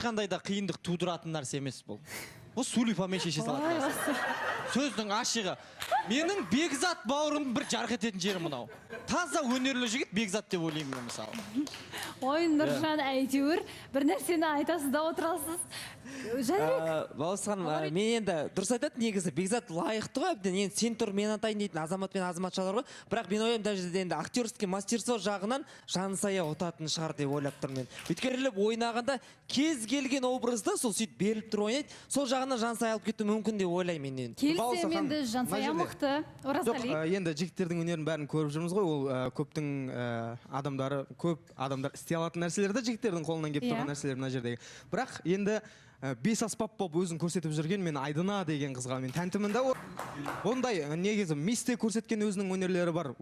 Қандай да қиындық тудыратын нәрсе емес бұл. Бұл сулифамен шеше салатын нәрсе. Сөздің ашығы, менің Бекзат бауырымның бір жарқ ететін жері мынау. Таза өнерлі жігіт Бекзат деп ойлаймын мен, мысалы. Ой, Нұржан, әйтеуір бір нәрсені айтасыз да отырасыз. Жәнібек. Балауса ханым, мен енді дұрыс айтады негізі, Бекзат лайықты ғой әбден. Енді сен тұр, мен атайын дейтін азамат пен азаматшалар ғой. Бірақ мен ойлаймын, даже енді актерский мастерство жағынан Жансая ұтатын шығар деп ойлап тұрмын мен. Өйткені ойнағанда кез келген образда сол сөйтіп беріліп тұрып ойнайды. Сол жағынан Жансая алып кетуі мүмкін деп ойлаймын мен енді. Келісемін. Ханым, Енді мына Жансая жерде- мықты. Жоқ, Оразғали. Енді жігіттердің өнерін бәрін көріп жүрміз ғой. Ол көптің адамдары, көп адамдар істей алатын нәрселер де, жігіттердің қолынан келіп тұрған нәрселер мына жердегі. Бірақ енді бес аспап болып өзін көрсетіп жүрген мен Айдана деген қызға мен тәнтімін да. Ондай негізі мисте көрсеткен өзінің өнерлері бар.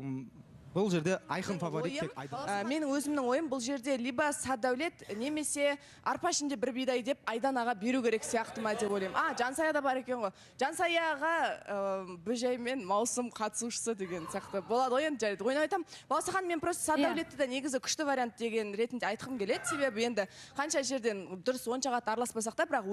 Бұл жерде айқын фаворит Ойым, тек Айдана. Менің өзімнің ойым, бұл жерде либо Садәулет немесе арпа ішінде бір бидай деп Айданаға беру керек сияқты ма деп ойлаймын. А, Жансая да бар екен ғой. Жансаяға Бөжай мен Маусым қатысушысы деген сияқты болады ғой енді. Жарайды, ойнап айтамын. Балауса ханым, мен просто Садәулетті де негізі күшті вариант деген ретінде айтқым келеді. Себебі енді қанша жерден дұрыс онша қатты араласпасақ та, бірақ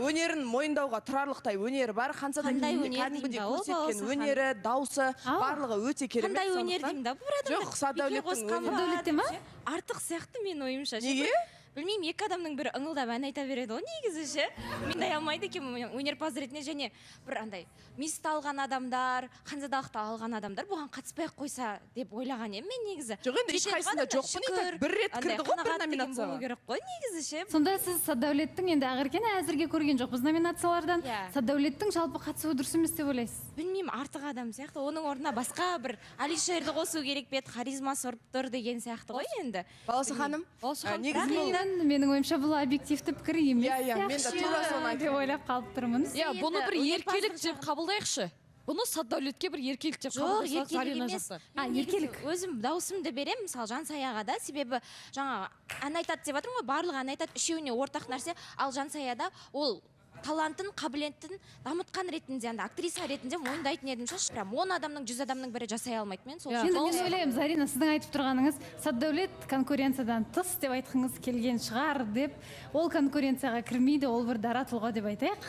өнерін мойындауға тұрарлықтай өнері бар. Ханзада Қандай кезінде өнер деймін кәдімгідей да ол, көрсеткен Балауса ханым? өнері, даусы, Ау. барлығы өте керемет. Қандай өнер Сондықтан- деймін да, бұл бір адамды Жоқ, Садәулеттің бекер қосқан өнері. ба Садәулетте ма? деп ше. Артық сияқты менің ойымша ше. Неге? Білмеймін, екі адамның бірі ыңылдап ән айта береді ғой негізі ше. Мен дай алмайды екенмін өнерпаз ретінде. Және бір андай мисті алған адамдар, ханзадалықты алған адамдар бұған қатыспай ақ қойса деп ойлаған едім мен негізі. Жоқ, енді Жетеді ғой ешқайсысында адамдар, жоқпын и так. шүкір, Бір рет андай кірді ғой бір қанағат деген номинацияға. болу керек қой негізі ше. Сонда сіз Садәулеттің, енді Ақеркені әзірге көрген жоқпыз номинациялардан. Иә. Садәулеттің жалпы қатысуы дұрыс емес деп ойлайсыз? Білмеймін, артық адам сияқты. Оның орнына басқа бір Алишерді қосу керек пе еді, харизмасы ұрып тұр деген сияқты ғой енді. Балауса ханым, Балауса ханым, негізі Бірақ бұл енді менің ойымша, бұл объективті пікір емес Иә, мен де сияқты тура соны айтып деп ойлап қалып тұрмын. Иә, бұны Енді бір еркелік өнерпаздық деп қабылдайықшы. Бұны Садәулетке бір еркелік деп Жоқ, қабылдай салайық еркелік Зарина емес. жақта. А, Мен негізі еркелік. өзім дауысымды беремін, мысалы, Жансаяға да, себебі жаңағы ән айтады деп жатырмын ғой, барлығы ән айтады, үшеуіне ортақ нәрсе. Ал Жансаяда ол талантын, қабілетін дамытқан ретінде, анда актриса ретінде мойындайтын едім ше. Прям 10 адамның, 100 адамның бірі жасай алмайды мен сол. Иә. Енді мен ойлаймын, Зарина, сіздің айтып тұрғаныңыз Садәулет конкуренциядан тыс деп айтқыңыз келген шығар деп. Ол конкуренцияға кірмейді, ол бір дара тұлға деп айтайық.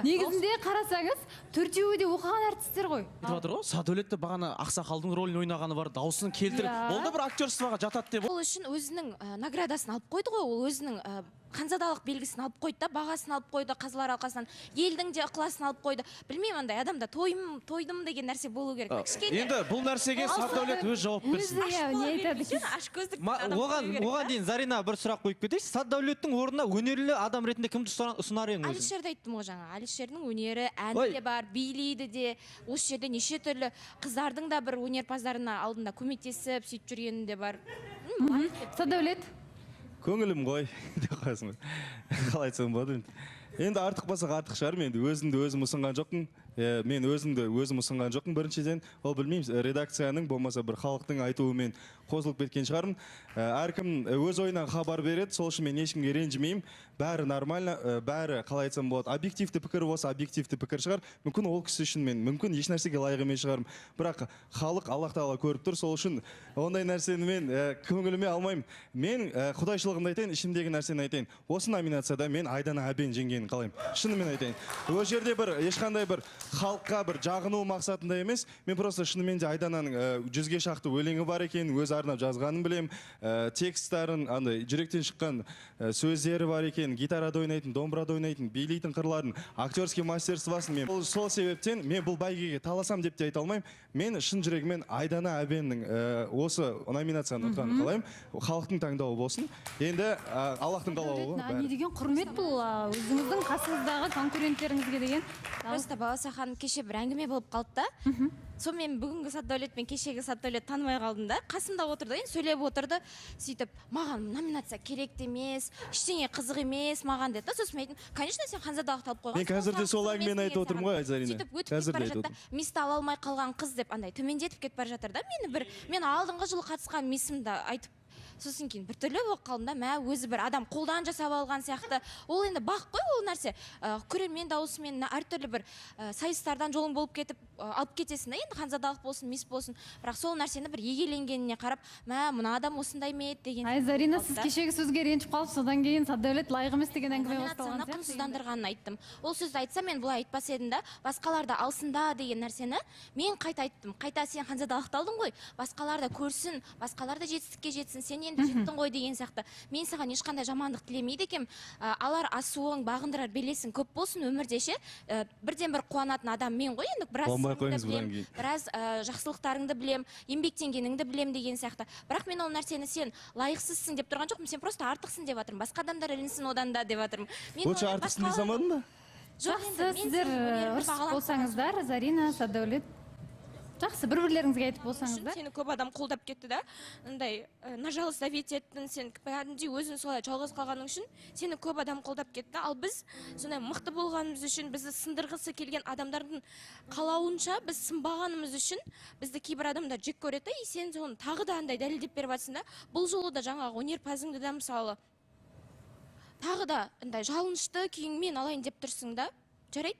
Негізінде қарасаңыз, төртеуі де оқыған әртістер ғой. Айтып жатыр ғой, Садәулет те бағана ақсақалдың рөлін ойнағаны бар, дауысын келтіріп, ол да бір актерствоға жатады деп. Ол үшін өзінің наградасын алып қойды ғой, ол өзінің ханзадалық белгісін алып қойды да, бағасын алып қойды қазылар алқасынан, елдің де ықыласын алып қойды. Білмеймін, андай адамда тойым, тойдым деген нәрсе болу керек та кішкене. Енді бұл нәрсеге Садәулет өз жауап берсін. Өзі, иә, не айтады екен? Ашкөздік Оған адам болу керек оған та. дейін, Зарина, бір сұрақ қойып кетейінші. Садәулеттің орнына өнерлі адам ретінде кімді ұсынар едің өзің? Алишерді айттым ғой жаңа. Алишердің өнері, әні Ой. де бар, билейді де. Осы жерде неше түрлі қыздардың да бір өнерпаздарына алдында көмектесіп сөйтіп жүргені де бар. Лайық деп. Садәулет. Көңілім ғой деп қоясың ғой. Қалай айтсам болады енді? Енді артық болсақ, артық шығар. Мен енді өзімді өзім ұсынған жоқпын. Мен өзімді өзім ұсынған жоқпын біріншіден. Ол, білмеймін, редакцияның болмаса бір халықтың айтуымен қосылып кеткен шығармын. Әркім өз ойынан хабар береді, сол үшін мен ешкімге ренжімеймін. Бәрі нормально, бәрі, қалай айтсам болады, объективті пікір болса, объективті пікір шығар. Мүмкін, ол кісі үшін мен мүмкін еш нәрсеге лайық емес шығармын. Бірақ халық, Аллах тағала көріп тұр, сол үшін ондай нәрсені мен көңіліме алмаймын. Мен құдайшылығымды айтайын, ішімдегі нәрсені айтайын. Осы номинацияда мен Айдана Әбен жеңгенін қалаймын. Шынымен айтайын. Ол жерде бір ешқандай бір халыққа бір жағыну мақсатында емес, мен просто шынымен де Айдананың 100-ге шақты өлеңі бар екенін, өзі арнап жазғанын білемін. Тексттарын, андай жүректен шыққан сөздері бар екен, гитарада ойнайтын, домбырада ойнайтын, билейтін қырларын, актерский мастерствосын мен сол себептен мен бұл бәйгеге таласам деп те айта алмаймын. Мен шын жүрегіммен Айдана Әбеннің осы номинацияны ұтқанын қалаймын. Халықтың таңдауы болсын. Енді Аллахтың қалауы ғой Не бәрі. деген құрмет бұл, өзіңіздің қасыңыздағы конкуренттеріңізге деген. Просто, Балауса ханым, кеше бір әңгіме болып қалды да, сонымен бүгінгі Сатдәулет пен кешегі Сатдәулет танымай қалдым да. Қасымда отырды енді, сөйлеп отырды. Сөйтіп, маған номинация керек те емес, ештеңе қызық емес маған деді да. Сосын мен айттым: конечно, сен ханзадалықты алып қойғансың, Мен қазір де ол сол саған қызық әңгімені емес айтып деген отырмын ғой, саған. Айзарина. Сөйтіп өтіп кетіп Қазір де бара айтып жатты да, мисті ала алмай қалған қыз деп андай төмендетіп кетіп бара жатыр да мені. Бір мен алдыңғы жылы қатысқан мисімді айтып, сосын кейін біртүрлі болып қалдым да. Мә, өзі бір адам қолдан жасап алған сияқты. Ол енді бақ қой ол нәрсе. Көрермен дауысымен әртүрлі бір сайыстардан жолың болып кетіп. алып кетесің да, енді ханзадалық болсын, мисс болсын, бірақ сол нәрсені бір егеленгеніне қарап, мә, мына адам осындай ма еді деген. Ай, Зарина, сіз кешегі сөзге ренжіп қалып, содан кейін Сатдәулет лайық емес деген әңгіме басталған сияқты. Құнсыздандырғанын айттым. Ол сөзді айтса, мен бұлай айтпас едім да, басқалар да алсын да деген нәрсені мен қайта айттым. Қайта сен ханзадалықты алдың ғой, басқалар да көрсін, басқалар да жетістікке жетсін, сен енді жеттің ғой деген сияқты. Мен саған ешқандай жамандық тілемейді екенмін. Алар асуың, бағындырар белесің көп болсын өмірде ше. Бірден бір қуанатын адам мен ғой енді, біраз білем, біраз жақсылықтарыңды білем, еңбектенгеніңді білем деген сияқты. Бірақ мен ол нәрсені сен лайықсызсың деп тұрған жоқпын, сен просто артықсың деп жатырмын. Басқа адамдар ілінсін одан да деп жатырмын. Лучше артықсың дей салмадың ба? Жақсы, сіздер ұрысып болсаңыздар, Зарина, Сатдәулет, жақсы, бір-бірлеріңізге айтып болсаңыздар. Сені көп адам қолдап кетті да, андай на жалость давить еттің, сен кәдімгідей өзің солай жалғыз қалғаның үшін сені көп адам қолдап кетті. Ал біз сондай мықты болғанымыз үшін, бізді сындырғысы келген адамдардың қалауынша біз сынбағанымыз үшін бізді кейбір адамдар жек көреді, и сен соны тағы да андай дәлелдеп беріп жатсың да. Бұл жолы да жаңағы өнерпазыңды да мысалы тағы да андай жалынышты күйіңмен алайын деп тұрсың да. Жарайды,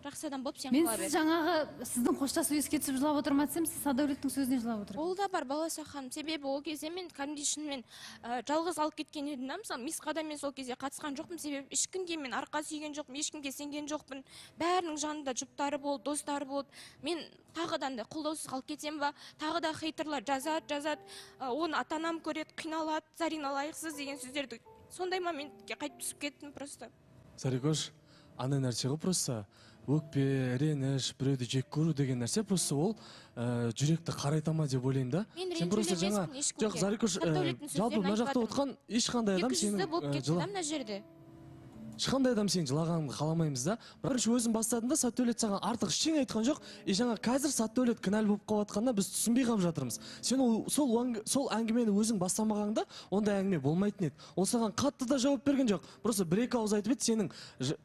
жақсы адам болып сен қала бер. Мен сіз жаңағы сіздің қоштасу еске түсіп жылап отырма десем, сіз Сатдәулеттің сөзіне жылап отырсыз. Ол да бар, Балауса ханым. Себебі ол кезде мен кәдімгідей шынымен жалғыз алып кеткен едім да. Мысалы, мисқа да мен сол кезде қатысқан жоқпын, себебі ешкімге мен арқа сүйген жоқпын, ешкімге сенген жоқпын. Бәрінің жанында жұптары болды, достары болды. Мен тағы да андай қолдаусыз қалып кетсем ба, тағы да хейтерлар жазады, оны ата-анам көреді, қиналады, Зарина лайықсыз деген сөздерді. Сондай моментке қайтып түсіп кеттім просто. Зарикош, андай нәрсе ғой, просто өкпе, реніш, біреуді жек көру деген нәрсе просто ол жүректі қарайта ма деп ойлаймын да. Мен ренжулі емеспін ешкімге. Жоқ, Зарикош, жалпы мына жақта отқан ешқандай адам сенің екі жүзді болып кетті да мына жерде. Ешқандай адам сенің жылағаныңды қаламаймыз да. Бірінші өзің бастадың да, Сатдәулет саған артық ештеңе айтқан жоқ. И жаңа қазір Сатдәулет кінәлі болып қалып жатқанына біз түсінбей қалып жатырмыз. Сен сол әңгімені өзің бастамағаңда ондай әңгіме болмайтын еді. Ол саған қатты да жауап берген жоқ. Просто бір-екі ауыз айтып еді, сенің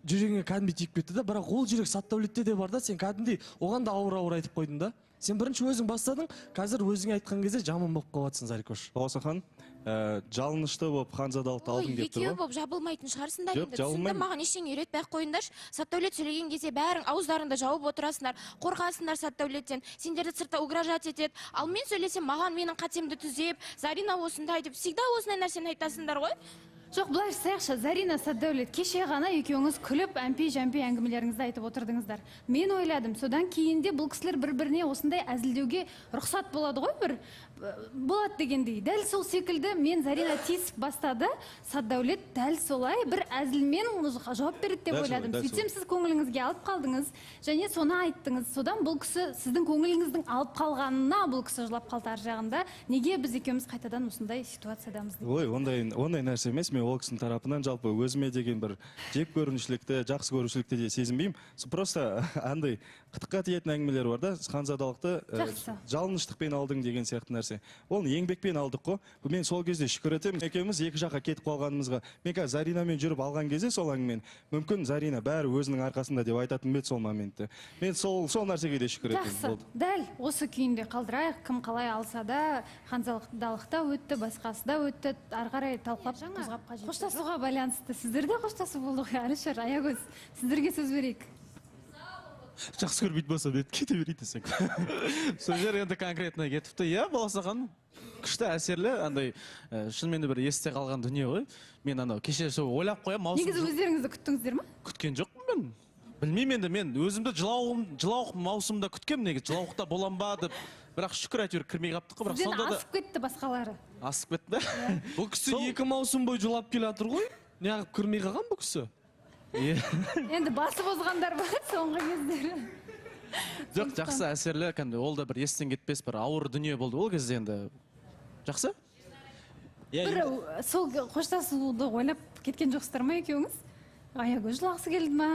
жүрегіңе кәдімгідей тиіп кетті да. Бірақ ол жүрек Сатдәулетте де бар да, сен кәдімгідей оған да ауыр-ауыр айтып қойдың да. Сен бірінші өзің бастадың, қазір өзіңе айтқан кезде жаман болып қалып жатсың, Зарикош. Балауса ханым, жалынышты болып ханзадалықты алдың деп тұр ғой. Екеуі болып жабылмайтын шығарсыңдар енді. Түсінді, маған ештеңе үйретпей ақ қойыңдаршы. Сатдәулет сөйлеген кезде бәрің ауыздарыңды жауып отырасыңдар, қорқасыңдар Сатдәулеттен, сендерді сыртта угрожать етеді. Ал мен сөйлесем, маған менің қатемді түзеп, Зарина осындай деп, всегда осындай нәрсені айтасыңдар ғой. Жоқ, былай жасайықшы, Зарина, Сатдәулет, кеше ғана екеуіңіз күліп, әмпей-жәмпей әңгімелеріңізді айтып отырдыңыздар. Мен ойладым, содан кейін де бұл кісілер бір-біріне осындай әзілдеуге рұқсат болады ғой, бір болады дегендей. Дәл сол секілді мен Зарина тиісіп бастады, Сатдәулет дәл солай бір әзілмен жауап береді деп ойладым. Сөйтсем сіз көңіліңізге алып қалдыңыз және соны айттыңыз. Содан бұл кісі сіздің көңіліңіздің алып қалғанына бұл кісі жылап қалды ар жағында. Неге біз екеуміз қайтадан осындай ситуациядамыз деп. Ой, ондай нәрсе емес. Мен ол кісінің тарапынан жалпы өзіме деген бір жек көрушілікті, жақсы көрушілікті де сезінбеймін. Просто андай қытыққа тиетін әңгімелер бар да, ханзадалықты жалыныштықпен алдың деген сияқты нәрсе. Оны еңбекпен алдық қой. Мен сол кезде шүкір етемін, екеуміз екі жаққа кетіп қалғанымызға. Мен қазір Заринамен жүріп алған кезде сол әңгімені, мүмкін Зарина бәрі өзінің арқасында деп айтатын бе еді сол моментте. Мен сол нәрсеге де шүкір етемін. Жақсы, дәл осы күйінде қалдырайық. Кім қалай алса да, ханзадалықта өтті, басқасы да өтті. Ары қарай талқылап қозғап қажет. Қоштасуға байланысты сіздерде қоштасу болды ғой, Әлішер, Аягөз, сіздерге сөз берейік. Жақсы көрмейтін болса кете берейін десең. Сол жер енді конкретно кетіпті. Иә, Балауса ханым, күшті әсерлі, андай шынымен де бір есте қалған дүние ғой. Мен анау кеше сол ойлап қоямын, маусым. Негізі өздеріңізді күттіңіздер ма? Күткен жоқпын мен. Білмеймін енді, мен өзімді жылауық маусымда күткем негізі, жылауықта болам ба деп. Бірақ шүкір әйтеуір кірмей қаптық қой, бірақ сонда да асып кетті басқалары. Асып кетті. Бұл кісі 2 маусым бойы жылап келе жатыр ғой. Неғып кірмей қалған бұл кісі? Енді басып озғандар бар соңғы кездері. Жоқ, жақсы, әсерлі, кәдімгі ол да бір естен кетпес бір ауыр дүние болды ол кезде енді. Жақсы? Бір сол қоштасуды ойлап кеткен жоқсыздар ма екеуіңіз? Аягөз жылағысы келді ма?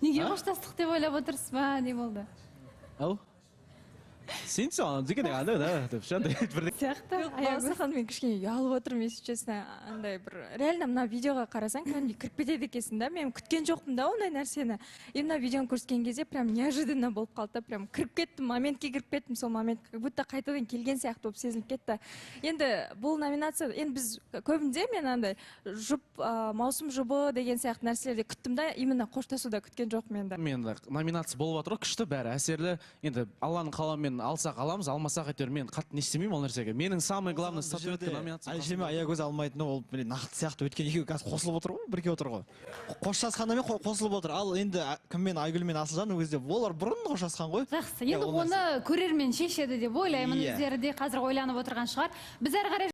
Неге қоштастық деп ойлап отырсыз ба? Не болды? Ау? Деп ше андай бір сияқты. Балауса ханым, мен кішкене ұялып отырмын, если честно. Андай бір реально мына видеоға қарасаң, кәдімгідей кіріп кетеді екенсің да. Мен күткен жоқпын да ондай нәрсені. И мына видеоны көрсеткен кезде прям неожиданно болып қалды да, прям кіріп кеттім, моментке кіріп кеттім. Сол момент как будто қайтадан келген сияқты болып сезіліп кетті. Енді бұл номинация, енді біз көбінде, мен андай жұп, маусым жұбы деген сияқты нәрселерде күттім да, именно қоштасуда күткен жоқпын енді. Мен номинация болып жатыр ғой, күшті, бәрі әсерлі. Енді Алланың қалауымен алсақ аламыз, алмасақ әйтеуір мен қатты не істемеймін ол нәрсеге. Менің самый главный статуэтка, номинация. Әлішер мен Аягөз алмайтыны ол, міне, нақты сияқты, өйткені екеуі қазір қосылып отыр ғой, бірге отыр ғой, қоштасқанымен қосылып отыр. Ал енді кіммен, Айгүл мен Асылжан, ол кезде олар бұрын қоштасқан ғой. Жақсы, Иә, енді ол нәрсе. оны көрермен шешеді деп ойлаймын. Иә. Өздері де қазір ойланып отырған шығар. Біз әрі қарай